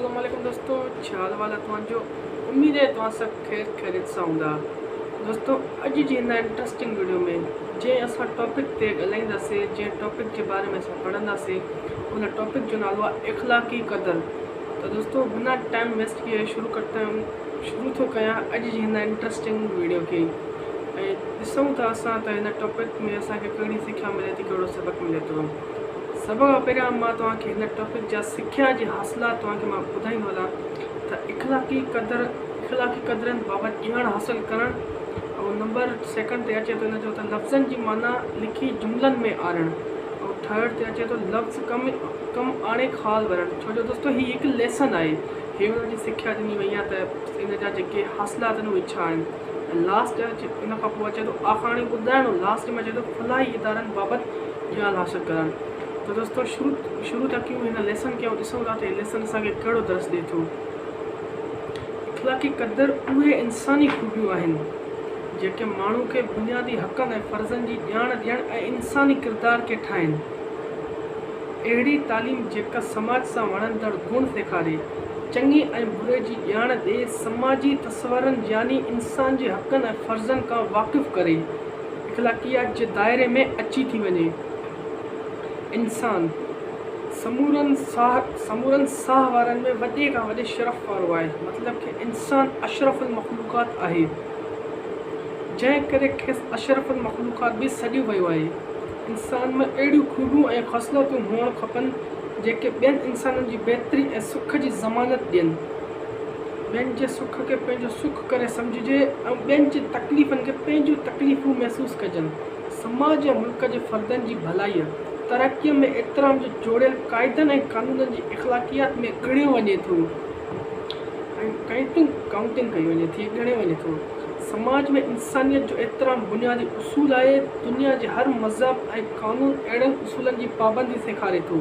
السلام عليڪم دوستو ڇا حال احوال آهي توهان جو اميد آهي توهان سڀ خير خيريت سان هوندا دوستو اڄ جي هن انٽرسٽنگ ويڊيو ۾ جنهن اسان ٽاپڪ تي ڳالهائينداسي جنهن ٽاپڪ جي باري ۾ اسان پڙهنداسي ان ٽاپڪ جو نالو آهي اخلاقي قدر ته دوستو بنا ٽائم ويسٽ ڪيئي شروع ڪرتا هون شروع ٿو ڪيان اڄ جي هن انٽرسٽنگ ويڊيو کي ۽ ڏسون ٿا اسان ته هن ٽاپڪ ۾ اسان کي ڪهڙي سکيا ملي ٿي ڪهڙو سبق ملي ٿو سڀ کان پهريان مان توهان کي هن ٽاپڪ جا سکيا جي حاصلات توهان کي مان ٻڌائيندو هلان ته اخلاقي قدر اخلاقي قدرن بابت ڄاڻ حاصل ڪرڻ ۽ نمبر سيڪنڊ تي اچي ٿو ان جو ته لفظن جي معنيٰ لکي جملن ۾ آڻڻ ۽ ٿرڊ تي اچي ٿو لفظ ڪم ڪم آڻي خال ڀرڻ ڇو جو دوستو هي هڪ ليسن آهي هي ان جي سکيا ڏني وئي آهي ته ان جا جيڪي حاصلات آهن اهي ڇا آهن ۽ لاسٽ ان کان پوء اچي ٿو آکاڻي ٻڌائڻ لاسٽ ۾ اچي ٿو فلاحي ادارن بابت ڄاڻ حاصل ڪرڻ. ته دوستو شروع شروع ٿا ڪيون هن ليسن کي ۽ ڏسون ٿا ته هي ليسن اسان کي ڪهڙو درس ڏئي ٿو. اخلاقي قدر اهي انساني خوبيون آهن، جيڪي ماڻهو کي بنيادي حقن ۽ فرضن جي ڄاڻ ڏيڻ ۽ انساني ڪردار کي ٺاهين. اهڙي تعليم جيڪا سماج سان وڻندڙ گڻ سيکاري، چڱي ۽ بري جي ڄاڻ ڏئي، سماجي تصورن يعني انسان جي حقن ۽ فرضن کان واقف ڪري، اخلاقيات جي دائري ۾ اچي ٿي وڃي. انسان سمورن ساهه سمورن ساهه وارن ۾ وڏي کان وڏي شرف وارو آهي. مطلب ته انسان اشرف المخلوقات آهي. جنهن ڪري کيس اشرف المخلوقات به سڏيو ويو آهي. انسان ۾ اهڙيون خوبيون ۽ خصلتون هئڻ کپن، جيڪي ٻين انسانن جي بهتري ۽ سک جي ضمانت ڏين. ٻين جي سک کي پنهنجو سک ڪري سمجهجي ۽ ٻين جي تڪليفن کي پنهنجون تڪليفون محسوس ڪجن. سماج يا ملڪ جي فردن جي ڀلائيء، ترقيء ۾ احترام جي جوڙيل قاعدن ۽ قانونن جي اخلاقيات ۾ ڳڻيو وڃي ٿو ۽ ڪائنٽنگ، Counting، ڪئي وڃي ٿي، ڳڻيو وڃي ٿو. سماج ۾ انسانيت جو احترام بنيادي اصول آهي. دنيا جي هر مذهب ۽ قانون اهڙن اصولن جي پابندي سيکاري ٿو.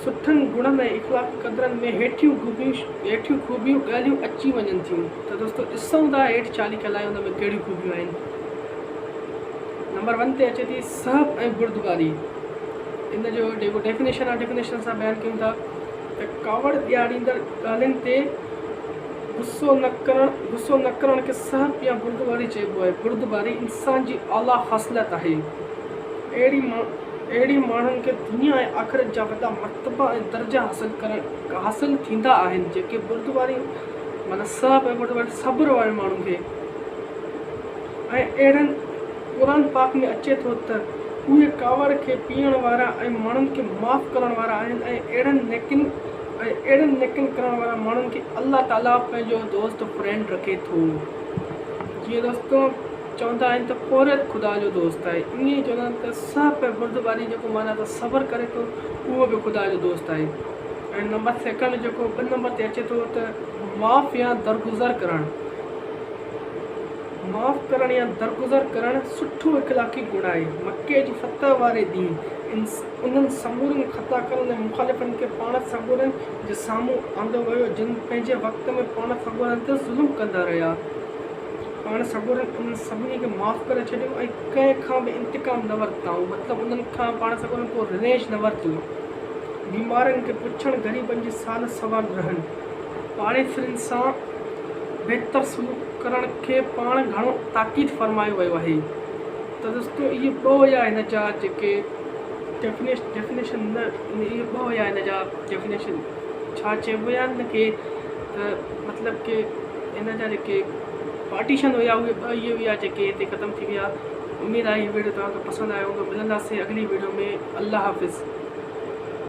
سٺن گڻن ۽ اخلاقي قدرن ۾ هيٺيون خوبيون هيٺيون خوبيون ڳالهيون اچي وڃن ٿيون ته دوستو ڏسون ٿا هيٺ ڇا لکيل آهي ان ۾ ڪهڙيون خوبيون آهن نمبر ون تي اچي ٿي سهپ ۽ بردباري ان جو جيڪو ڊيفينيشن آهي ڊيفينيشن سان بيان ڪيون ٿا ته ڪاوڙ ڏياريندڙ ڳالهين تي غصو نه ڪرڻ غصو نه ڪرڻ کي سهپ يا بردباري چئبو آهي بردباري انسان جي اعليٰ خصلت آهي اهڙي اهڙي ماڻهن کي دنيا ۽ آخرت جا وڏا مرتبا ۽ درجا حاصل ڪرڻ حاصل ٿيندا آهن جيڪي بردباري معنيٰ سهپ ۽ بردباري صبر وارن ماڻهن کي ۽ اهڙن قرآن پاڪ ۾ اچي ٿو ته اهي ڪاوڙ کي پيئڻ وارا ۽ ماڻهن کي معاف ڪرڻ وارا آهن ۽ اهڙن نيڪين ۽ اهڙن نيڪين ڪرڻ وارا ماڻهن کي الله تعاليٰ پنهنجو دوست فرينڊ رکي ٿو جيئن دوستو چوندا آهن ته پورهيت خدا جو دوست آهي، ائين ئي چوندا آهن ته سهپ ۽ بردباري جيڪو معنيٰ ته صبر ڪري ٿو اهو به خدا جو دوست آهي ۽ نمبر سيڪنڊ جيڪو ٻه نمبر تي اچي ٿو ته معاف يا درگذر ڪرڻ معاف ڪرڻ يا درگذر ڪرڻ سٺو اخلاقي گڻ آهي. مڪي جي فتح واري ڏينهن انهن سمورن خطاڪارن ۽ مخالفن کي پاڻ سڳورن جي سامهون آندو ويو جن پنهنجي وقت ۾ پاڻ سڳورن تي ظلم ڪندا رهيا. پاڻ سڳورن انهن سڀني کي معاف ڪري ڇڏيو ۽ ڪنهن کان به انتقام نه ورتائون، مطلب انهن کان پاڻ سڳورن ڪو ريوينج نه ورتو. بيمارن کي پڇڻ، غريبن جي سال سوال رهڻ، پاڙيسرين سان بهتر سلوڪ ڪرڻ کي پاڻ گهڻو تاڪيد فرمايو ويو آهي. ته دوستو اهي ٻه هيا هن جا جيڪي ڊيفينيشن نه اهي ٻه هيا هن جا ڊيفينيشن ڇا چئبو يار هن کي ته مطلب ڪي هن جا جيڪي پارٽيشن هيا اهي ٻه اهي هيا جيڪي هتي ختم ٿي ويا اميد آهي هي ويڊيو توهان کي پسند آيو هوندو ملنداسين اڳلي ويڊيو ۾ الله حافظ.